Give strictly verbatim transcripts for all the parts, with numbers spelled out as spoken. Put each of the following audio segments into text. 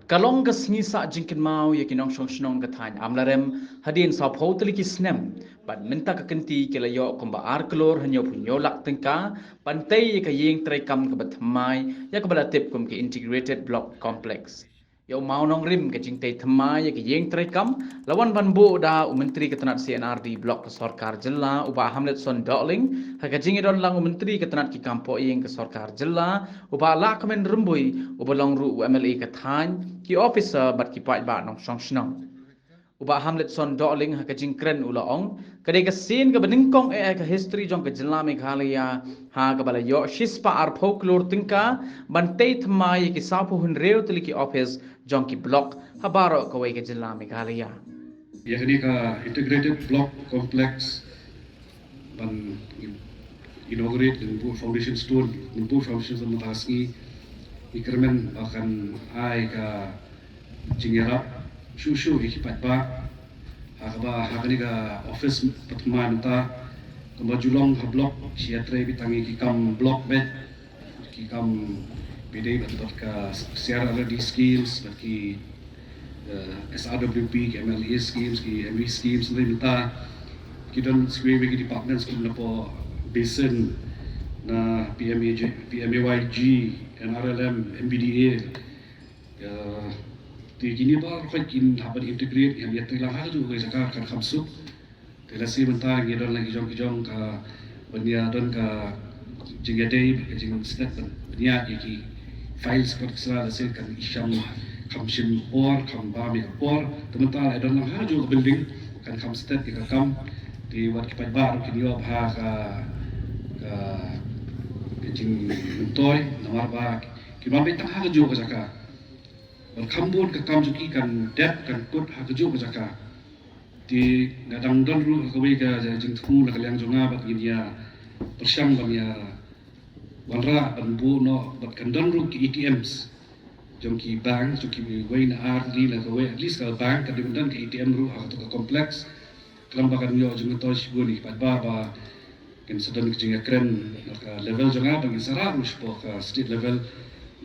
Ka long ka sngi sah jingkynmaw ïa ki nongshong shnong ka thaiñ Amlarem hadien sawphew tylli ki snem, bad mynta ka kynti ki la ïoh kumba ar klur hynñiewphew hynñiew lak tyngka ban tei ïa ka ïing treikam kaba thymmai, ïa kaba la tip kum ka Integrated Block Complex. Ïa u mawnongrim ka jingtei thymmai ïa ka ïing treikam la wan ban buh da u Myntri ka tnat C&RD Block ka Sorkar Jylla, u Bah Hamletson Dohling, ha ka jingïadon lang u Myntri ka tnat ki kam pohïing ka Sorkar Jylla, u Bah Lahkmen Rymbui, uba long ruh u MLA ka thaiñ, ki officer bad ki paidbah nongshong shnong. U Bah Hamletson Dohling ha ka jingkren u la ong, ka dei ka sien kaba nyngkong eh ha ka history jong ka jylla Meghalaya, ha kaba la ïoh shispah arphew klur tyngka ban tei thymmai ïa ki sawphew hynriew tylli ki office jong ki block ha baroh kawei ka jylla Meghalaya. Ïa kane ka Integrated Block Complex ban inaugurate, ban buh foundation stone, ban buh foundation stone mynta ka sngi, ngi kyrmen ba kan ai ka jingïarap shuh shuh ïa ki paidbah. Ha kaba ha kane ka office ba thymmai mynta, kumba ju long ha block, shi ïatrei beit tang ïa ki kam block beit, ki kam beit bad, bad ka C R R D schemes, bad ki, eh, S R W P, ki M L A schemes, ki M V schemes, hynrei mynta ki don sa kawei ki departments kum na poh basin, na P M A G, P M A Y G, N R L M, M B D A. Eh, te kine baroh kin hap ban integrate, ïa, ïatrei lang ha kajuh ka jaka kan kham suk. Te lashai mynta ngi don lang ki jong ki jong ka ban ïa don ka jingïadei, ka jingstet ban, ban ïa ki, ki files pat ki sla lashai kan i sham kham shim por, kham bam ïa ka por. Te mynta la don lang ha kajuh ka building kan kham stet ïa ka kam. Te wat ki paidbah ruh kin ïoh bha ka, ka, ka jingmyntoi namar ba kin wan beit tang ha kajuh ka jaka. Bad kham bun ka kam jong ki kan dep kan kut ha kajuh ka jaka. Te nga dang don ruh ha kawei ka jingthmu na ka liang jong nga bad ngin ïa pyrshang ban ïa wanrah ban buh noh bad kan don ruh ki A T Ms jong ki bank, jong kiwei na ar tylli na kawei, at least ka bank kan dei ban don ka A T M ruh ha kato ka complex. Khlem ba kan ïoh jingmyntoi shibun ïa ki paidbah ba ngin sa don ka jingïakren na ka level jong nga, ba ngin sa rah ruh shapoh ka state level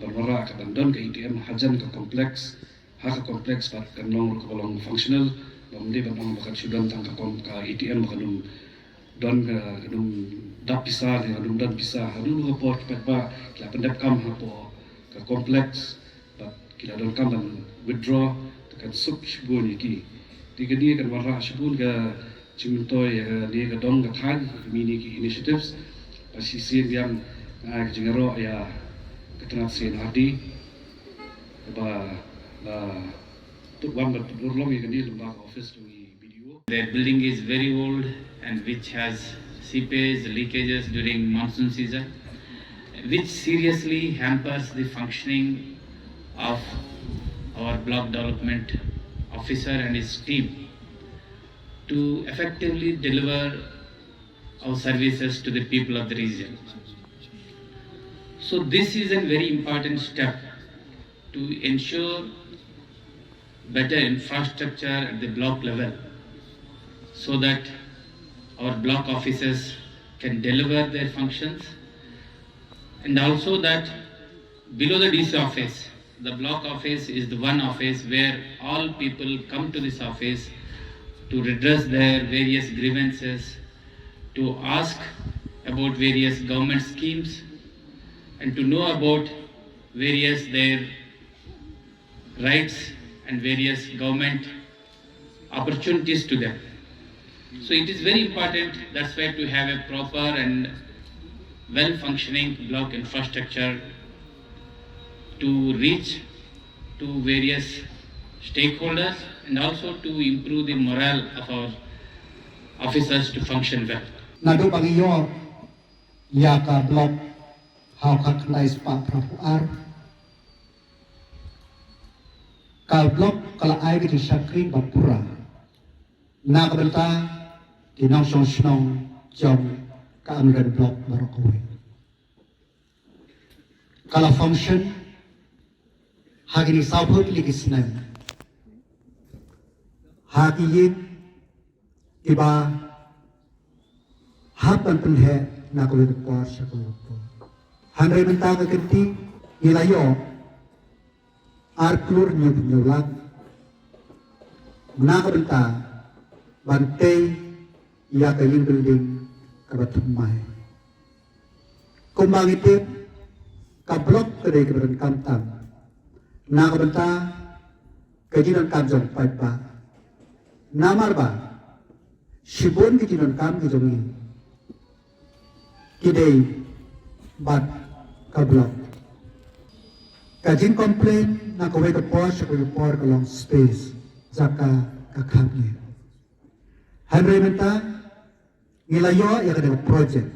ban wanrah ka ban don ka A T M hajan ka complex, ha ka complex bad kan long ruh kaba long functional, ba ym dei ban ong ba kan shu don tang ka com-, ka A T M ba kan ym don ka, kan ym dap pisa ne kan ym don pisa. Haduh ka por ki paidbah ki la pyndep kam hapoh ka complex, bad ki la donkam ban withdraw, te kan suk shibun ïa ki. Te kane kan wanrah shibun ka jingmyntoi ïa kane ka dong ka thaiñ, ïa kine ki initiatives. Bad shisien biang nga ai ka jingïaroh ïa ka tnat C&RD ba la pynwan bad pynurlong ïa kane lyngba ka office jong i B D O. Their building is very old and which has seepage, leakages during monsoon season, which seriously hampers the functioning of our block development officer and his team to effectively deliver our services to the people of the region. So this is a very important step to ensure better infrastructure at the block level so that our block offices can deliver their functions, and also that below the D C office, the block office is the one office where all people come to this office to redress their various grievances, to ask about various government schemes, and to know about various their rights and various government opportunities to them. So it is very important, that's why, to have a proper and well-functioning block infrastructure to reach to various stakeholders and also to improve the morale of our officers to function well. Naduh ba ngi ïoh ïa ka block ha u khatkhyndai spah phra phew ar, ka block ka la ai ka jingshakri ba pura na ka bynta ki nongshong shnong jong ka Amlarem block baroh kawei. Ka la function ha kine sawphew tylli ki snem ha ki ïing kiba hap ban pynheh na kawei ka por sha kawei ka por. Hynrei mynta ka kynti ngi la ïoh ar klur hynñiew phew hynñiew lak na ka bynta ban tei ïa ka ïing building kaba thymmai. Kumba ngi tip, ka block ka dei kaba donkam tam na ka bynta ka jingdonkam jong u paidbah. Namar ba shibun ki jingdonkam ki jong ngi ki dei bad ka block. Ka jingcomplain na kawei ka por sha kawei ka por ka long space, jaka ka kham ngi. Hynrei mynta ngi la ïoh ïa kane ka project.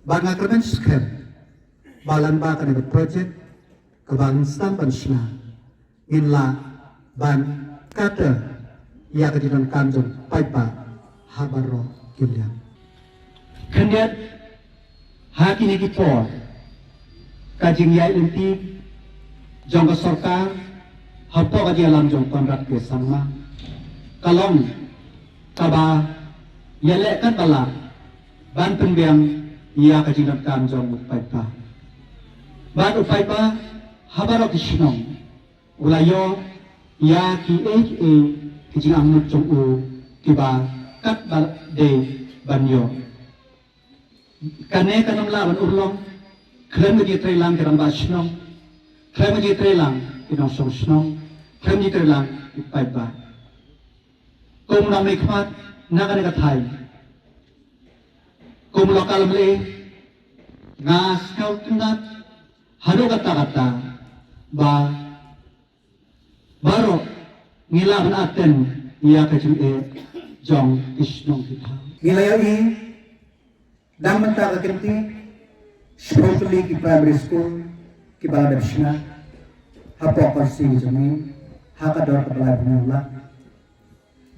Ba nga kyrmen skhem ba lada kane ka project kaba ngi sdang ban shna, ngin lah ban kata ïa ka jingdonkam jong paidbah ha baroh ki liang. Khyndiat ha kine ki por, ka jingïaid lynti jong ka sorkar hapoh ka jingïalam jong Conrad K Sangma ka long kaba ïaleh katba lah ban pynbiang ïa ka jingdonkam jong u paidbah. Bad u paidbah ha baroh ki shnong u la ïoh ïa kiei kiei ki jingangnud jong u kiba katba dei ban ïoh. Kane kan ym lah ban urlong khlem ka jingtreilang ki rangbah shnong, khlem ka jingtreilang ki nongshong shnong, khlem ka jingtreilang ki paidbah. Kum u nongmihkhmat na kane ka thaiñ, kum u local M L A, nga sngewtynnat haduh katta katta ba baroh ngi lah ban attend ïa ka jingeh jong ki shnong ki thaw. Ngi la ïohi dang mynta ka kynti, shiphew tylli ki primary school kiba la dep shna hapoh constituency jong ngi ha ka dor kaba lai phew hynñiew lak.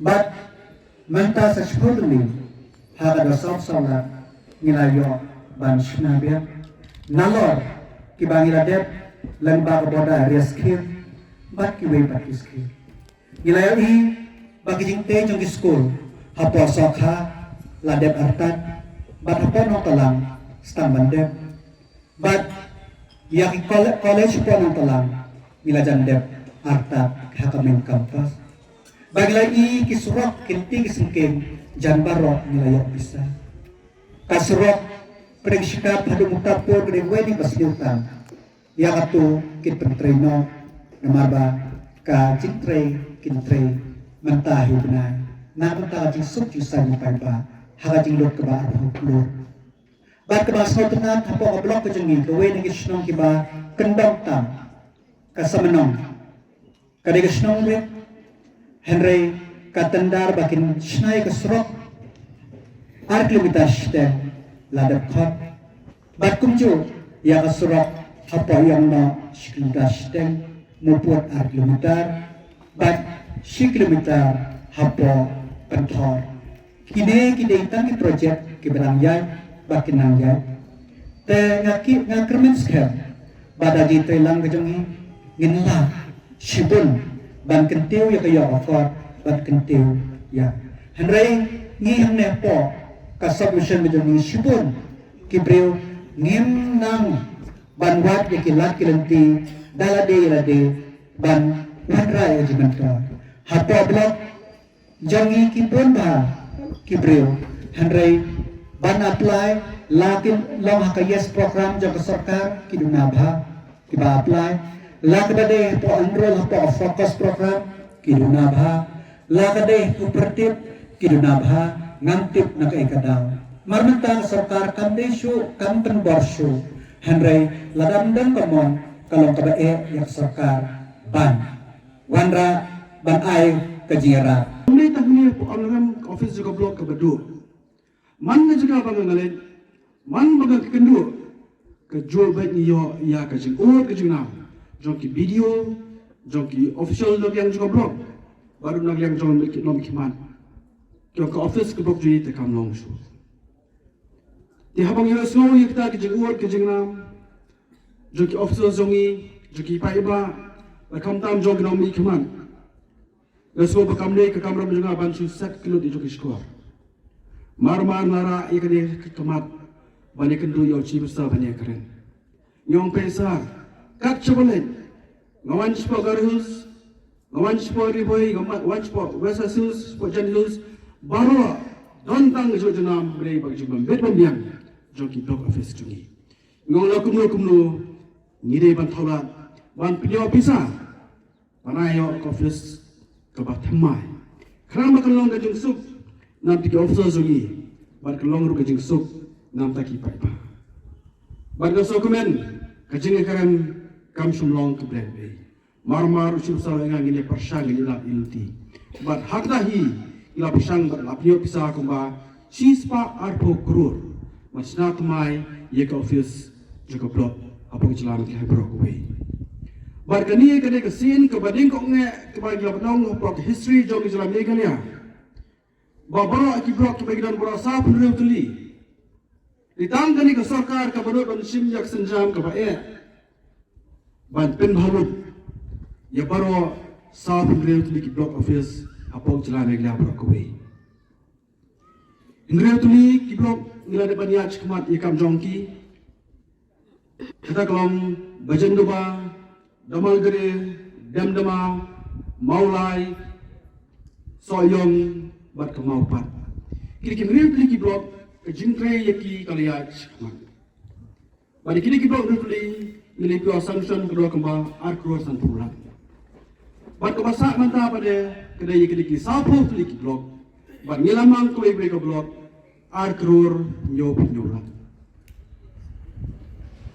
Bad mynta sa shiphew tylli ha ka dor saw phew saw lak ngi la ïoh ban shna biang, nalor kiba ngi la dep lyngba ka border area scheme bad kiwei pat ki scheme. Ngi la ïohi ba ki jingtei jong ki skul hapoh Sohkha la dep artat, bad hapoh Nongtalang sdang ban dep. Bad ïa ki kole-, college hapoh Nongtalang ngi la jan dep artat ha ka main campus. Ba ngi la ïohi ki surok, ki lynti ki syngkien, jan baroh ngi la ïoh pisa. Ka surok Pdeng Shikap haduh Muktapur ka dei kawei na kiba sniew tam. Ïa katu kin pyntrei noh, namar ba ka jingtrei kin trei mynta hi u bnai, na ka bynta ka jingsuk jingsaiñ u paidbah ha ka jinglut kaba arphew klur. Bad kaba sngewtynnat, hapoh ka block ka jong ngi, kawei na ki shnong kiba kyndong tam ka Samnong, ka dei ka shnong rit, hynrei ka tender ba kin shna ïa ka surok ar kilometer shiteng la dep khot. Bad kumjuh ïa ka surok hapoh Ïongnoh shi kilometer shiteng, Mawpud ar kilometer, bad shi kilometer hapoh Pynthor. Kine ki dei tang ki project kiba dang ïaid bad kin nang ïaid. Te nga ki, nga kyrmen skhem ba da ka jingtreilang ka jong ngi, ngin lah shibun ban kyntiew ïa ka ïoh ka kot, ban kyntiew ïa. Hynrei ngi hangne hapoh ka sub-mission ba jong ngi, shibun ki briew ngim nang ban wad ïa ki lad ki lynti da lade ïa lade ban wanrah ïa ka jingmyntoi. Hapoh block jong ngi ki bun bha ki briew, hynrei ban apply, la ki long ha ka YES program jong ka sorkar, ki duna bha kiba apply. La kaba dei hapoh enroll hapoh FOCUS program, ki duna bha. La ka dei cooperative, ki duna bha. Ngam tip na kaei ka daw. Mar mynta ka sorkar kam dei shuh, kam pynbor shuh. Hynrei lada ym don ka mon, ka long kaba eh ïa ka sorkar ban wanrah, ban ai ka jingïarap. Ym dei tang hangne hapoh Amelram, ka office jong ka block kaba duh. Man ka jaka ba nga leit, man ba nga kynduh, kajuh beit ngi ïoh ïa ka jingud ka jingnam jong ki BDO, jong ki official na ka liang jong ka block, bad na ka liang jong ki nongmihkhmat. Ki ong ka office ka block jong ngi te kam long shuh. Te haba ngi ïohsngew ïa kita ki jingud ki jingnam jong ki official jong ngi, jong ki paidbah, bad khamtam jong ki nongmihkhmat, nga sngew ba kam dei ka kamram jong nga ban shu set kyllut ïa jong ki shkor. Mar mar nga rah ïa kane ka khmat ban ïakynduh ïa u Chief Minister ban ïakren. Ngi ong, peit sir, kat shaba leit Nga wan shapoh Garo Hills, nga wan shapoh Ri Bhoi, nga wan shapoh West Khasi Hills, shapoh Jaintia Hills, baroh don tang ka jingjuh jinam, hynrei bad ka jingbym bit bym biang jong ki block office jong ngi. Nga ong la kumno kumno, ngi dei ban thaw lad ban pynïoh pisa ban ai ïoh ka office kaba thymmai, khnang ba kan long ka jingsuk na bynta ki officer jong ngi, bad kan long ruh ka jingsuk na bynta ki paidbah. Bad nga sngewkmen, ka jingïakren kam shym long ka blem ei. Mar mar u Chief Minister u ong ngin ïa pyrshang, ngin ïa lap ïa lynti. Bad ha kata hi ngi la pyrshang bad la pynïoh pisa kumba shispah arphew klur ban shna thymmai ïa ka office jong ka block hapoh ka jylla Meghalaya baroh kawei. Bad kane ka dei ka sien kaba dang kohnguh kaba ngi la pynlong hapoh ka history jong ka jylla Meghalaya, ba baroh ki block kiba ki don baroh sawphew hynriew tylli. Dei tang kane ka sorkar kaba nud ban shim ïa ka sienjam kaba eh ban pynbha lut ïa baroh sawphew hynriew tylli ki block office hapoh ka jylla Meghalaya baroh kawei. Hynriew tylli ki block ngi la dep ban ïaid shakhmat ïa ka kam jong ki. Kata ka long Bajaindoba, Damalgre, Demdama, Mawlai, Sohiong bad ka Mawpat. Kine ki hynriew tylli ki block, ka jingtrei ïa ki ka la ïaid shakhmat. Bad ïa kine ki block hynriew tylli ngi la pynïoh sanction ka dei kumba ar klur sanphew lak. Bad kaba sah mynta pat ka dei ïa kine ki sawphew tylli ki block, bad ngi la mang kawei kawei ka block ar klur hynñiewphew hynñiew lak.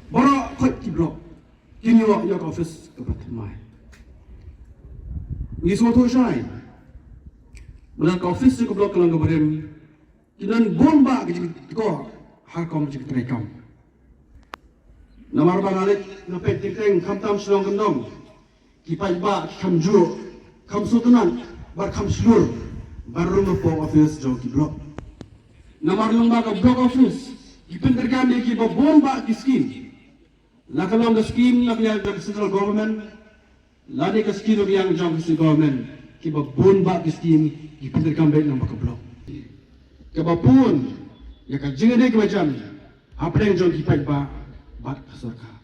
Baroh khoit ki block kin ïoh ïa ka office kaba thymmai. Ngi sngewthuh shai ba ka office jong ka block ka long kaba rim, ki don bun bah ki jingthoh ha ka kam jingtrei kam. Namar ba nga leit nga peit teng teng, khamtam shnong kyndong, ki paidbah ki kham juh, kham sngewtynnat bad kham shlur ban rung hapoh office jong ki block. Namar lyngba ka block office ki pyntrei kam ïa kiba bun bah ki skim. La ka long ka skim na ka liang jong ka central government, lane ka skim na ka liang jong ka state government, kiba bun bah ki skim ki pyntrei kam beit lyngba ka block, kaba pun ïa ka jingïadei kaba jan hapdeng jong ki paidbah bad ka sorkar.